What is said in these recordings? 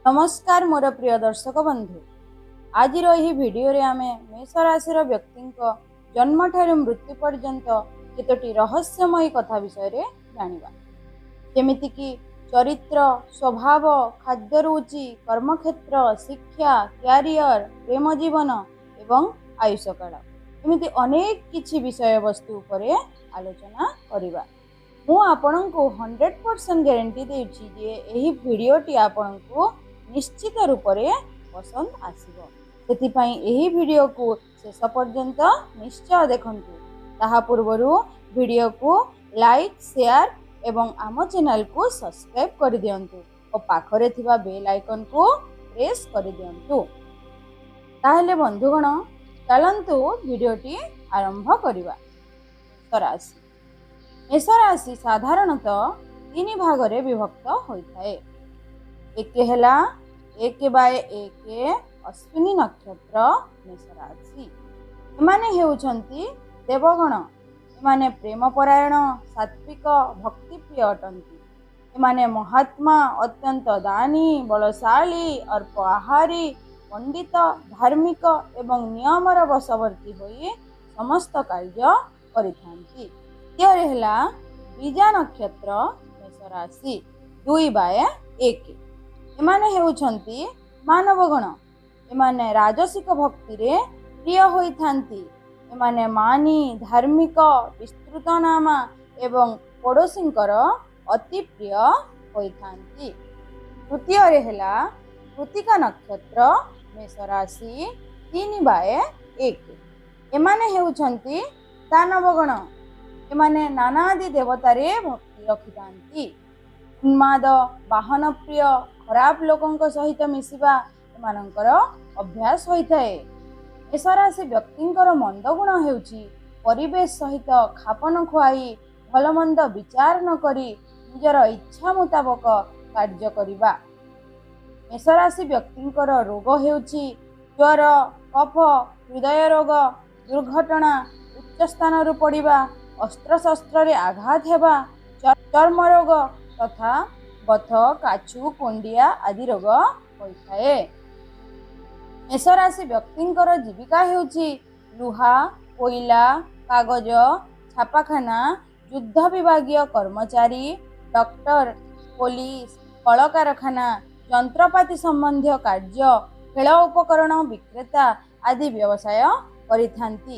ନମସ୍କାର ମୋର ପ୍ରିୟ ଦର୍ଶକ ବନ୍ଧୁ, ଆଜିର ଏହି ଭିଡ଼ିଓରେ ଆମେ ମେଷ ରାଶିର ବ୍ୟକ୍ତିଙ୍କ ଜନ୍ମଠାରୁ ମୃତ୍ୟୁ ପର୍ଯ୍ୟନ୍ତ କେତୋଟି ରହସ୍ୟମୟୀ କଥା ବିଷୟରେ ଜାଣିବା, ଯେମିତିକି ଚରିତ୍ର, ସ୍ୱଭାବ, ଖାଦ୍ୟ ରୁଚି, କର୍ମକ୍ଷେତ୍ର, ଶିକ୍ଷା, କ୍ୟାରିୟର, ପ୍ରେମ ଜୀବନ ଏବଂ ଆୟୁଷକାଳ। ଏମିତି ଅନେକ କିଛି ବିଷୟବସ୍ତୁ ଉପରେ ଆଲୋଚନା କରିବା। ମୁଁ ଆପଣଙ୍କୁ 100% ଗ୍ୟାରେଣ୍ଟି ଦେଉଛି ଯେ ଏହି ଭିଡ଼ିଓଟି ଆପଣଙ୍କୁ ନିଶ୍ଚିତ ରୂପରେ ପସନ୍ଦ ଆସିବ। ସେଥିପାଇଁ ଏହି ଭିଡ଼ିଓକୁ ଶେଷ ପର୍ଯ୍ୟନ୍ତ ନିଶ୍ଚୟ ଦେଖନ୍ତୁ। ତାହା ପୂର୍ବରୁ ଭିଡ଼ିଓକୁ ଲାଇକ୍, ସେୟାର ଏବଂ ଆମ ଚ୍ୟାନେଲକୁ ସବସ୍କ୍ରାଇବ୍ କରିଦିଅନ୍ତୁ ଓ ପାଖରେ ଥିବା ବେଲ୍ ଆଇକନ୍କୁ ପ୍ରେସ୍ କରିଦିଅନ୍ତୁ। ତାହେଲେ ବନ୍ଧୁଗଣ, ଚାଲନ୍ତୁ ଭିଡ଼ିଓଟି ଆରମ୍ଭ କରିବା। ମେଷ ରାଶି। ମେଷ ରାଶି ସାଧାରଣତଃ ତିନି ଭାଗରେ ବିଭକ୍ତ ହୋଇଥାଏ। ଏକ ହେଲା 1/1 ଅଶ୍ୱିନୀ ନକ୍ଷତ୍ର ମେଷ ରାଶି। ଏମାନେ ହେଉଛନ୍ତି ଦେବଗଣ। ଏମାନେ ପ୍ରେମପରାୟଣ, ସାତ୍ତ୍ୱିକ, ଭକ୍ତିପ୍ରିୟ ଅଟନ୍ତି। ଏମାନେ ମହାତ୍ମା, ଅତ୍ୟନ୍ତ ଦାନୀ, ବଳଶାଳୀ, ଅଳ୍ପ ଆହାରୀ, ପଣ୍ଡିତ, ଧାର୍ମିକ ଏବଂ ନିୟମର ବଶବର୍ତ୍ତୀ ହୋଇ ସମସ୍ତ କାର୍ଯ୍ୟ କରିଥାନ୍ତି। ଦ୍ୱିତୀୟରେ ହେଲା ବୀଜା ନକ୍ଷତ୍ର ମେଷ ରାଶି, 2/1। ଏମାନେ ହେଉଛନ୍ତି ମାନବଗଣ। ଏମାନେ ରାଜସିକ ଭକ୍ତିରେ ପ୍ରିୟ ହୋଇଥାନ୍ତି। ଏମାନେ ମାନି, ଧାର୍ମିକ, ବିସ୍ତୃତନାମା ଏବଂ ପଡ଼ୋଶୀଙ୍କର ଅତି ପ୍ରିୟ ହୋଇଥାନ୍ତି। ତୃତୀୟରେ ହେଲା କୃତିକା ନକ୍ଷତ୍ର ମେଷ ରାଶି, 3/1। ଏମାନେ ହେଉଛନ୍ତି ଦାନବଗଣ। ଏମାନେ ନାନାଦି ଦେବତାରେ ଭକ୍ତି ରଖିଥାନ୍ତି। ଉନ୍ମାଦ, ବାହନ ପ୍ରିୟ, ଖରାପ ଲୋକଙ୍କ ସହିତ ମିଶିବା ଏମାନଙ୍କର ଅଭ୍ୟାସ ହୋଇଥାଏ। ମେଷରାଶି ବ୍ୟକ୍ତିଙ୍କର ମନ୍ଦ ଗୁଣ ହେଉଛି ପରିବେଶ ସହିତ ଖାପନ ଖୁଆଇ ଭଲମନ୍ଦ ବିଚାର ନ କରି ନିଜର ଇଚ୍ଛା ମୁତାବକ କାର୍ଯ୍ୟ କରିବା। ମେଷରାଶି ବ୍ୟକ୍ତିଙ୍କର ରୋଗ ହେଉଛି ଜ୍ୱର, କଫ, ହୃଦୟ ରୋଗ, ଦୁର୍ଘଟଣା, ଉଚ୍ଚ ସ୍ଥାନରୁ ପଡ଼ିବା, ଅସ୍ତ୍ରଶସ୍ତ୍ରରେ ଆଘାତ ହେବା, ଚର୍ମ ରୋଗ ତଥା ବଥ, କାଛୁ, କୁଣ୍ଡିଆ ଆଦି ରୋଗ ହୋଇଥାଏ। ମେଷରାଶି ବ୍ୟକ୍ତିଙ୍କର ଜୀବିକା ହେଉଛି ଲୁହା, କୋଇଲା, କାଗଜ, ଛାପାଖାନା, ଯୁଦ୍ଧ ବିଭାଗୀୟ କର୍ମଚାରୀ, ଡକ୍ଟର, ପୋଲିସ, କଳକାରଖାନା, ଯନ୍ତ୍ରପାତି ସମ୍ବନ୍ଧୀୟ କାର୍ଯ୍ୟ, ଖେଳ ଉପକରଣ ବିକ୍ରେତା ଆଦି ବ୍ୟବସାୟ କରିଥାନ୍ତି।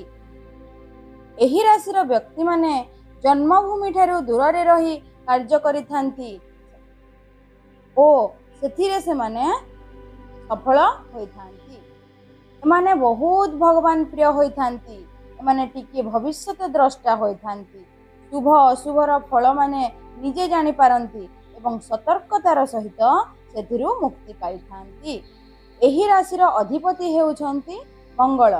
ଏହି ରାଶିର ବ୍ୟକ୍ତିମାନେ ଜନ୍ମଭୂମି ଠାରୁ ଦୂରରେ ରହି କାର୍ଯ୍ୟ କରିଥାନ୍ତି ଓ ସେଥିରେ ସେମାନେ ସଫଳ ହୋଇଥାନ୍ତି। ଏମାନେ ବହୁତ ଭଗବାନ ପ୍ରିୟ ହୋଇଥାନ୍ତି। ଏମାନେ ଟିକିଏ ଭବିଷ୍ୟତ ଦ୍ରଷ୍ଟା ହୋଇଥାନ୍ତି। ଶୁଭ ଅଶୁଭର ଫଳ ମାନେ ନିଜେ ଜାଣିପାରନ୍ତି ଏବଂ ସତର୍କତାର ସହିତ ସେଥିରୁ ମୁକ୍ତି ପାଇଥାନ୍ତି। ଏହି ରାଶିର ଅଧିପତି ହେଉଛନ୍ତି ମଙ୍ଗଳ,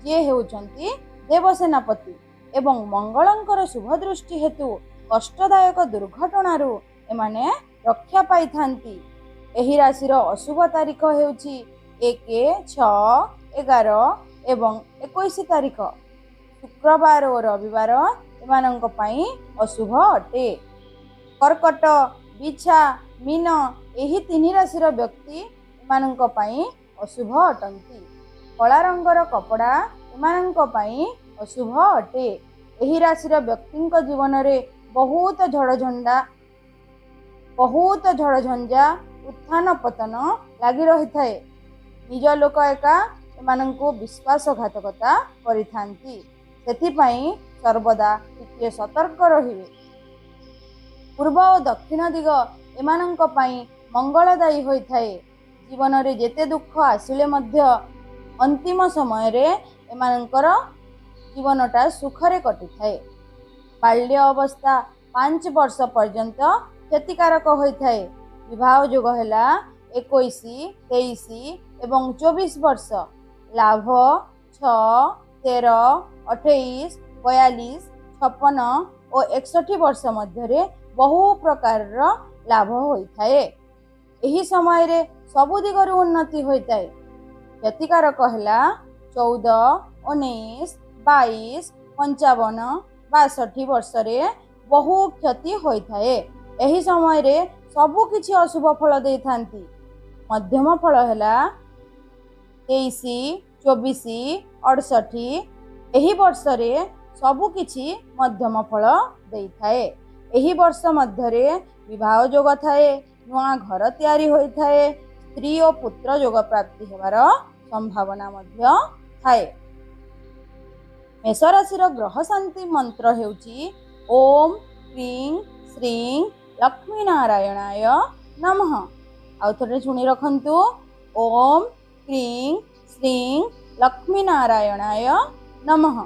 ଯିଏ ହେଉଛନ୍ତି ଦେବସେନାପତି, ଏବଂ ମଙ୍ଗଳଙ୍କର ଶୁଭ ଦୃଷ୍ଟି ହେତୁ କଷ୍ଟଦାୟକ ଦୁର୍ଘଟଣାରୁ ଏମାନେ ରକ୍ଷା ପାଇଥାନ୍ତି। ଏହି ରାଶିର ଅଶୁଭ ତାରିଖ ହେଉଛି 1, 6, 11 ଏବଂ 21 ତାରିଖ। ଶୁକ୍ରବାର ଓ ରବିବାର ଏମାନଙ୍କ ପାଇଁ ଅଶୁଭ ଅଟେ। କର୍କଟ, ବିଛା, ମୀନ ଏହି ତିନି ରାଶିର ବ୍ୟକ୍ତି ଏମାନଙ୍କ ପାଇଁ ଅଶୁଭ ଅଟନ୍ତି। କଳା ରଙ୍ଗର କପଡ଼ା ଏମାନଙ୍କ ପାଇଁ ଅଶୁଭ ଅଟେ। ଏହି ରାଶିର ବ୍ୟକ୍ତିଙ୍କ ଜୀବନରେ ବହୁତ ଝଡ଼ଝଣ୍ଡା, ବହୁତ ଝଡ଼ଝଞ୍ଜା, ଉତ୍ଥାନ ପତନ ଲାଗି ରହିଥାଏ। ନିଜ ଲୋକ ଏକା ଏମାନଙ୍କୁ ବିଶ୍ୱାସଘାତକତା କରିଥାନ୍ତି। ସେଥିପାଇଁ ସର୍ବଦା ଟିକିଏ ସତର୍କ ରହିବେ। ପୂର୍ବ ଓ ଦକ୍ଷିଣ ଦିଗ ଏମାନଙ୍କ ପାଇଁ ମଙ୍ଗଳଦାୟୀ ହୋଇଥାଏ। ଜୀବନରେ ଯେତେ ଦୁଃଖ ଆସିଲେ ମଧ୍ୟ ଅନ୍ତିମ ସମୟରେ ଏମାନଙ୍କର ଜୀବନଟା ସୁଖରେ କଟିଥାଏ। ବାଲ୍ୟ ଅବସ୍ଥା 5 ବର୍ଷ ପର୍ଯ୍ୟନ୍ତ କ୍ଷତିକାରକ ହୋଇଥାଏ। ବିବାହ ଯୋଗ ହେଲା 21, 23 ଏବଂ 24 ବର୍ଷ। ଲାଭ 6, 13, 28, 42, 56 ଓ 61 ବର୍ଷ ମଧ୍ୟରେ ବହୁ ପ୍ରକାରର ଲାଭ ହୋଇଥାଏ। ଏହି ସମୟରେ ସବୁ ଦିଗରୁ ଉନ୍ନତି ହୋଇଥାଏ। କ୍ଷତିକାରକ ହେଲା 14, 19, 22, 55, 62 ବର୍ଷରେ ବହୁ କ୍ଷତି ହୋଇଥାଏ। ଏହି ସମୟରେ ସବୁ କିଛି ଅଶୁଭ ଫଳ ଦେଇଥାନ୍ତି। ମଧ୍ୟମ ଫଳ ହେଲା 23, 24, 68। ଏହି ବର୍ଷରେ ସବୁକିଛି ମଧ୍ୟମ ଫଳ ଦେଇଥାଏ। ଏହି ବର୍ଷ ମଧ୍ୟରେ ବିବାହ ଯୋଗ ଥାଏ, ନୂଆ ଘର ତିଆରି ହୋଇଥାଏ, ସ୍ତ୍ରୀ ଓ ପୁତ୍ର ଯୋଗ ପ୍ରାପ୍ତି ହେବାର ସମ୍ଭାବନା ମଧ୍ୟ ଥାଏ। ମେଷ ରାଶିର ଗ୍ରହ ଶାନ୍ତି ମନ୍ତ୍ର ହେଉଛି ଓମ୍ କ୍ରିଂ ଶ୍ରୀଂ ଲକ୍ଷ୍ମୀ ନାରାୟଣାୟ ନମଃ। ଆଉ ଥରେ ଶୁଣି ରଖନ୍ତୁ, ଓମ୍ କ୍ରିଂ ଶ୍ରୀଂ ଲକ୍ଷ୍ମୀ ନାରାୟଣାୟ ନମଃ।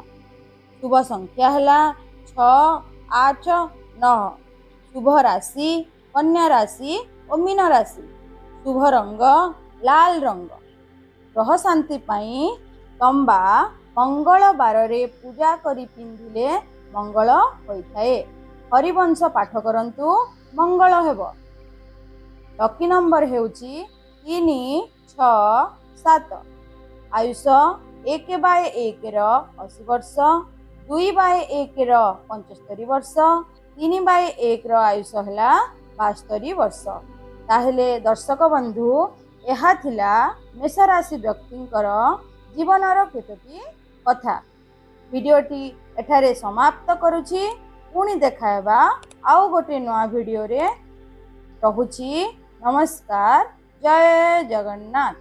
ଶୁଭ ସଂଖ୍ୟା ହେଲା 6, 8, 9। ଶୁଭ ରାଶି କନ୍ୟା ରାଶି ଓ ମୀନ ରାଶି। ଶୁଭ ରଙ୍ଗ ଲାଲ ରଙ୍ଗ। ଗ୍ରହ ଶାନ୍ତି ପାଇଁ ତମ୍ବା ମଙ୍ଗଳବାରରେ ପୂଜା କରି ପିନ୍ଧିଲେ ମଙ୍ଗଳ ହୋଇଥାଏ। ହରିବଂଶ ପାଠ କରନ୍ତୁ, ମଙ୍ଗଳ ହେବ। ଲକି ନମ୍ବର ହେଉଛି 3, 6, 7। ଆୟୁଷ 1/1ର 80 ବର୍ଷ, 2/1ର 75 ବର୍ଷ, 3/1ର ଆୟୁଷ ହେଲା 72 ବର୍ଷ। ତାହେଲେ ଦର୍ଶକ ବନ୍ଧୁ, ଏହା ଥିଲା ମେଷ ରାଶି ବ୍ୟକ୍ତିଙ୍କର ଜୀବନର କେତୋଟି କଥା। ଭିଡ଼ିଓଟି ଏଠାରେ ସମାପ୍ତ କରୁଛି। ପୁଣି ଦେଖା ହେବା ଆଉ ଗୋଟେ ନୂଆ ଭିଡ଼ିଓରେ। ରହୁଛି, ନମସ୍କାର, ଜୟ ଜଗନ୍ନାଥ।